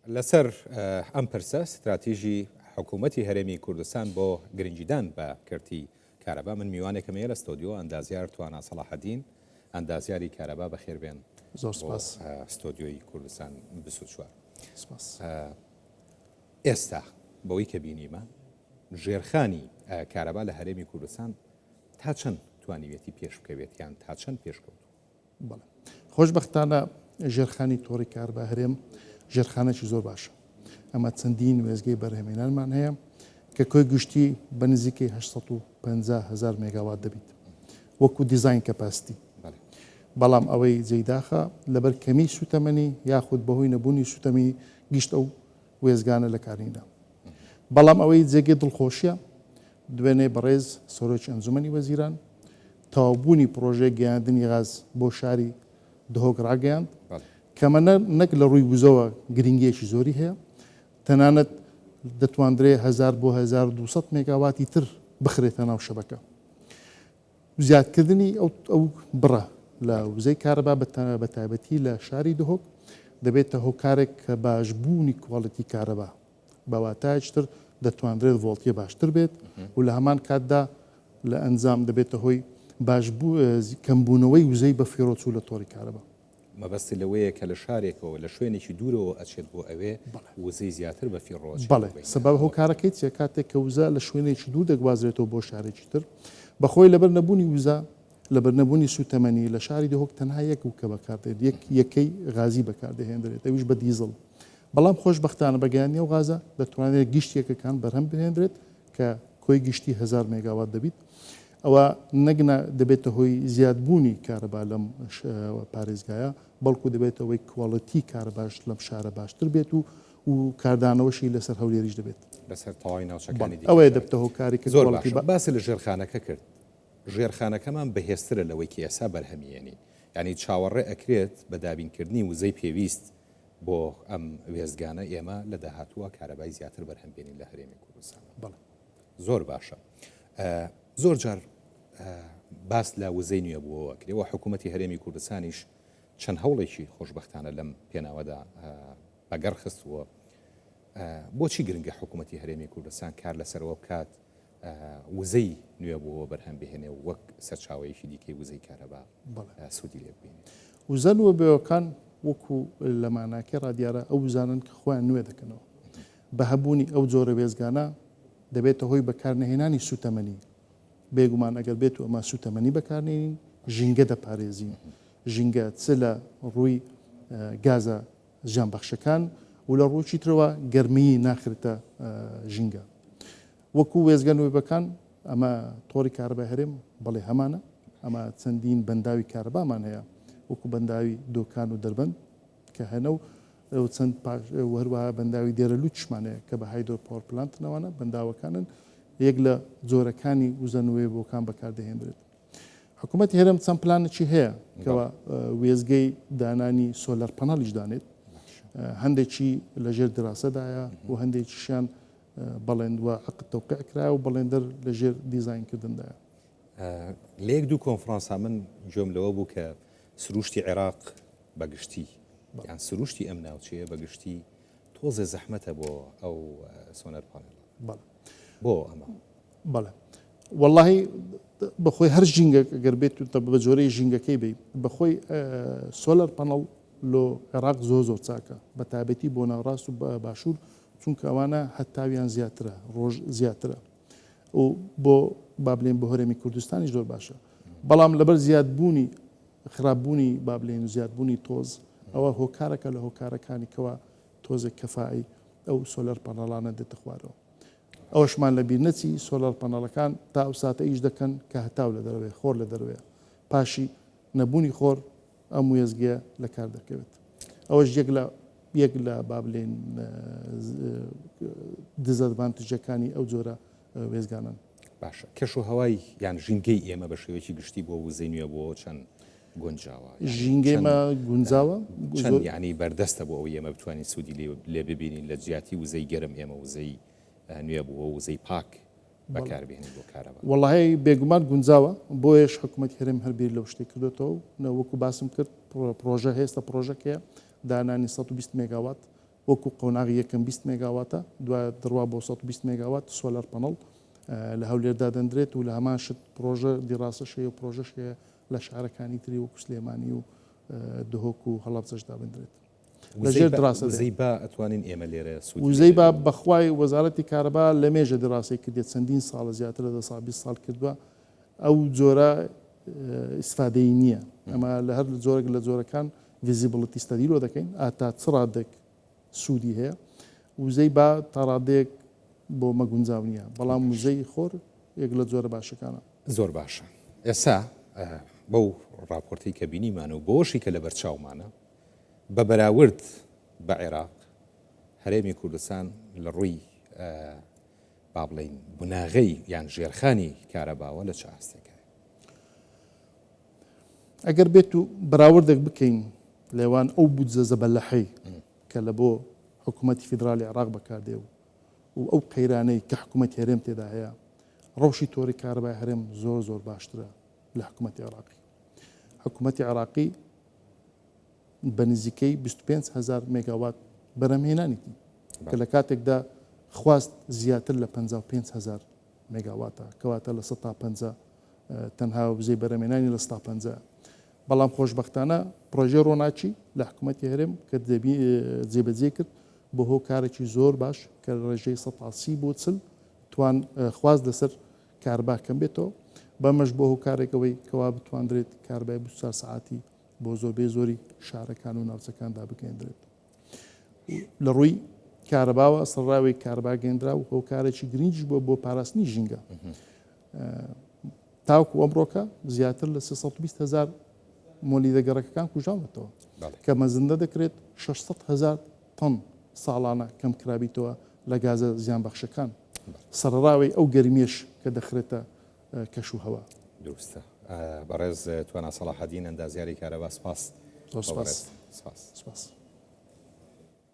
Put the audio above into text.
لەسەر ئەم پرسە ستراتیژی حکوومەتی هەرێمی کوردستان بۆ گرنگیدان بە کەرتی کارەبا من میوانێکم هەیە لە ستۆدیۆ ئەندازیار توانا سەڵاحەدین ئەندازیاری کارەبا بەخێربێن زۆر سپاس ستۆدیۆی کوردستان 24 سپاس. ئێستا بەوەی کە بینیمە ژێرخانی کارەبا لە هەرێمی کوردستان تا چەند توانیویەتی پێش بکەوێت یان تا چەند پێشکەوتووە؟ بەڵێ خۆشبەختانە ژێرخانی تۆڕی کارەبا هەرێم ژێرخانێکی زۆر باشە ئەمە چەندین وێزگەی بەرهەمێنانمان هەیە کە کۆی گشتی بە نزیکەی 850 هزار مێگاوات دەبیت وەکو design capacity بەڵام ئەوەی جێی داخە لەبەر کەمی سوتەمەنی یاخود بەهۆی نەبوونی سوتەمی گشت ئەو وێستگانە لەکارنینە. بەڵام ئەوەی جێگەی دڵخۆشیە دوێنێ بەڕێز سەرۆکی ئەنجومەنی وەزیران تەواوبوونی پڕۆژەی گەیاندنی غاز بۆ شاری دهۆک ڕاگەیاند کەمە نەک لە ڕووی وزەوە گرنگیەکی زۆری هەیە تەنانەت دەتواندرێ 1000 بۆ 1200 مێگاواتی تر بخرێتە ناو شەبەکە. زیادکردنی ئەو بڕە لە وزەی کارەبا بە تایبەتی لە شاری دهۆک دەبێتە هۆکارێک کە باشبوونی quality کارەبا بە واتایەکی تر دەتوانرێت ڤۆڵتیە باشتر بێت و لە هەمان کاتدا لە ئەنجام دەبێتە هۆی کەمبوونەوەی وزەی بەفیڕۆچوو لە تۆڕی کارەبا. مەبەستت لەوەیە کە لە شارێکەوە لە شوێنێکی دوورەوە ئەچێت بۆ ئەوێ وزەی زیاتر بە فیڕۆ ئەچێت بەڵێ سەبەب هۆکارەکەی چیە کاتێک کە وزە لە شوێنێکی دوور دەگوازرێتەوە بۆ شارێکی تر بەخۆی لەبەر نەبوونی وزە لەبەر نەبوونی سوتەمەنی لە شاری دهۆک تەنها یەک وکە بەکاردێت یەک یەکەی غازی بەکاردەهێندرێت ئەویش بە دیزڵ بەڵام خۆشبەختانە بە گەیاندنی ئەو غازە دەتوانرێت گشت یەکەکان بەرهەم بهێندرێت کە کۆی گشتی هەزار مێگاوات دەبیت ئەوە نەک دەبێتە هۆی زیادبوونی کارەبا لەم پارێزگایە، بەڵکو دەبێتە هۆی quality کارەباش لەم شارە باشتر بێت و و کاردانەوەشی لەسەر هەولێریش دەبێت. لەسەر تەواوی ناوچەکانی دیکەش ئەوەیە دەبتە هۆکاری کە زۆر باشە باست لە ژێرخانەکە کرد، ژێرخانەکەمان بەهێزترە لەوەی کە ئێستا بەرهەمی یەنین، یانی چاوەڕێ ئەکرێت بە دابینکردنی وزەی پێویست بۆ ئەم وێستگانە ئێمە لە داهاتووە کارەبای زیاتر بەرهەم بێنین لە هەرێمی کوردستان. بەڵێ. زۆر باشە زۆر جار باس لە وزەی نوێ بووەوە کرێ و حکوومەتی هەرێمی کوردستانیش چەند هەوڵێکی خۆشببختانە لەم پێناوەدا بەگەڕ خستووە بۆچی گرنگە حکوومەتی هەرێمی کوردستان کار لەسەرەوە بکات وزەی نوێ بووەوە بەرهەم بهێنێ و وەک سەرچاوەیەکی دیکەی وزەی کارەبا سوودی لێ ببینێت. وزە نوێبووەکان وەکو لە ماناکەی ڕادیارە ئەو وزانەن کە خۆیان نوێ دەکەنەوە. بە هەبوونی ئەو جۆرە وێستگانە دەبێتە هۆی بەکارنەهێنانی سووتەمەنی. بێگومان ئەگەر بێت و ئەمە سووتەمەنی بەکارنێنین ژینگە دەپارێزین. ژینگە چ لە ڕووی گازە زیانبەخشەکان و لە ڕوویی ترەوە گەرمیی ناخرێتە ژینگە. وەکو وێستگە نوێبەکان ئەمە تۆڕی کارەبای هەرێم بەڵێ هەمانە، ئەمە چەندین بەنداوی کارەبامان هەیە وەکو بەنداوی دۆکان و دەربەند کە هەنە و چەند پاش و هەروەها بەنداوی دێرەلووتیشمان هەیە کە بە hydro power plant ناوانە بەنداوەکانن یەک لە جۆرەکانی وزە نوێبووەکان بەکاردەهێندرێت. حکوومەتی هەرێم چەند پلانێکی هەیە کەوا وێستگەی دانانی solar panel یش دانێت هەندێکی لەژێر دراسەدایە و هەندێکیشیان بەڵێن و عقد تەوقیع کرایە و بەڵێندەر لەژێر دیزاینکردندایە. لە یەک دوو کۆنفرانسا من گوێم لەوە بوو کە سروشتی عێراق بە گشتی یان سروشتی ئەم ناوچەیە بە گشتی تۆزێ زەحمەتە بۆ ئەو solar panel ە. بەڵێ. بۆ ئەمە؟ بەڵێ. وەڵاهی بەخۆی هەر ژینگە گەر بێت و بە جۆرەی ژینگەکەی بی بەخۆی solar panel لۆ عێراق زۆر زۆر چاکە بە تایبەتی بۆ ناوڕاست و باشوور چونکە ئەوانە هەتاویان زیاترە ڕۆژ زیاترە و بۆ با بلێن بۆ هەرێمی کوردستانی زۆر باشە بەڵام لەبەر زیادبوونی خراپبوونی با بلێن زیادبوونی تۆز ئەوە هۆکارەکە لە هۆکارەکانی کەوا تۆزێک کەفائی ئەو solar panel انە دێتە خوارەوە ئەوەشمان لەبیر نەچی solar panel ەکان تا ئەو ساتە ئیش دەکەن کە هەتاو لە دەرەوەیە خۆر لە دەرەوەیە پاشی نەبوونی خۆر ئەم وێستگەیە لە کار دەکەوێت ئەوەش یەک لە یەک لە با بلێن disadvantage ەکانی ئەو جۆرە وێستگانەن. باشە کەش و هەوای یان ژینگەی ئێمە بە شێوەیەکی گشتی بۆ وزەی نوێ بۆ چەند گونجاوە؟ ژینگەی ئێمە گونجاوە چەند یعنی بەردەستە بۆ ئەوەی ئێمە بتوانین سوودی لێ ببینین لە جیاتی وزەی گەرم ئێمە وزەی نوێ بووە وزەی پاک بەکاربهێنین بۆ کارەبا؟ وەڵاهی بێگومان گونجاوە، بۆیەش حکومەتی هەرێم هەر بیر لەو شتەی کردۆتەوە و وەکو باسم کرد پرۆژە هەیە، ئێستا پرۆژەک هەیە دانانی 120 مێگاوات. وەکو قۆناغی یەکەم 20 مێگاواتە، دوای دەڕوا بۆ 120 مێگاوات solar panel لە هەولێر دادەندرێت و لە هەمان شت پرۆژە دیڕاسەش هەیە و پرۆژەش هەیە لە شارەکانی تری وەکو سلێمانی و دهۆک و هەڵەبجەش دابندرێت. لەژێر دراسە وزەی با ئەتوانین ئێمە لێرە سوود وزەی با بەخوای وەزارەتی کارەبا لە مێژە دراسەی کردێت چەندین ساڵە زیاتر لە 10 ساڵ 20 ساڵ کردووە ئەو جۆرە ئیسفادەی نییە ئەمە لە هەر جۆرێک لە جۆرەکان feasibility study لۆ دەکەین ئاتا چ ڕادێک سوودی هەیە وزەی با تا ڕادەیەک بۆ مەگونجاو نییە بەڵام وزەی خۆر یەک لە جۆرە باشەکانە. زۆر باشە ئێستا بەو ڕاپۆرتەی کە بینیمان و بەوەشی کە لەبەرچاومانە بە بەراورد بە عێراق هەرێمی کوردستان لە ڕووی با بڵێین بناغەی یان ژێرخانی کارەباوە لە چ ئاستێکە؟ ئەگەر بێت و بەراوردێک بکەین لێوان ئەو بودجە زەبەلەحەی کە لە بۆ حکوومەتی فیدرالی عێراق بەکاردێ و و ئەو قەیرانەی کە حکوومەتی هەرێم تێدا هەیە ڕەوشی تۆری کارەبای هەرێم زۆر زۆر باشترە لە حکوومەتی عێراقی حکوومەتی عێراقی بە نزیکەی 25 هزار مێگاوات بەرهەمهێنانیتی کە لە کاتێکدا خواست زیاتر لە 55 هزار مێگاواتە کەواتە لە 150 تەنها وزەی بەرهەمهێنانی لە 150 بەڵام خۆشبەختانە پرۆژەی ڕۆناکی لە حکوومەتی هەرێم کە جێبەجێ کرد بۆ هۆکارێکی زۆر باش کە ڕێژەی 130 بۆ 40 توان خواست لەسەر کاربا کەم بێتەوە بەمەش بۆ هۆکارێکەوەی کەوا بتواندرێت کاربای 24 سعاتی بۆ زۆربەی زۆری شارەکان و ناوچەکاندا بگەیەندرێت. لە ڕووی کارەباوە سەرڕاوی کارەبا گەندرا و هۆکارێکی گرنگیش بووە بۆ پاراستنی ژینگە. تاوکو ئەمڕۆکە زیاتر لە 320 هزار مۆلیدە گەڕەکەکان کوژاونەتەوە کە مەزندە دەکرێت 600 هزار تەن ساڵانە کەم کرابیتەوە لە گازە زیانبەخشەکان سەرڕاوی ئەو گەرمیەش کە دەخرێتە کەش و هەوا. دروستە. بەڕێز توانا سەڵاحەدین ئەندازیاری کارەبا سپاس. زۆر سپاس. سپاس. سپاس.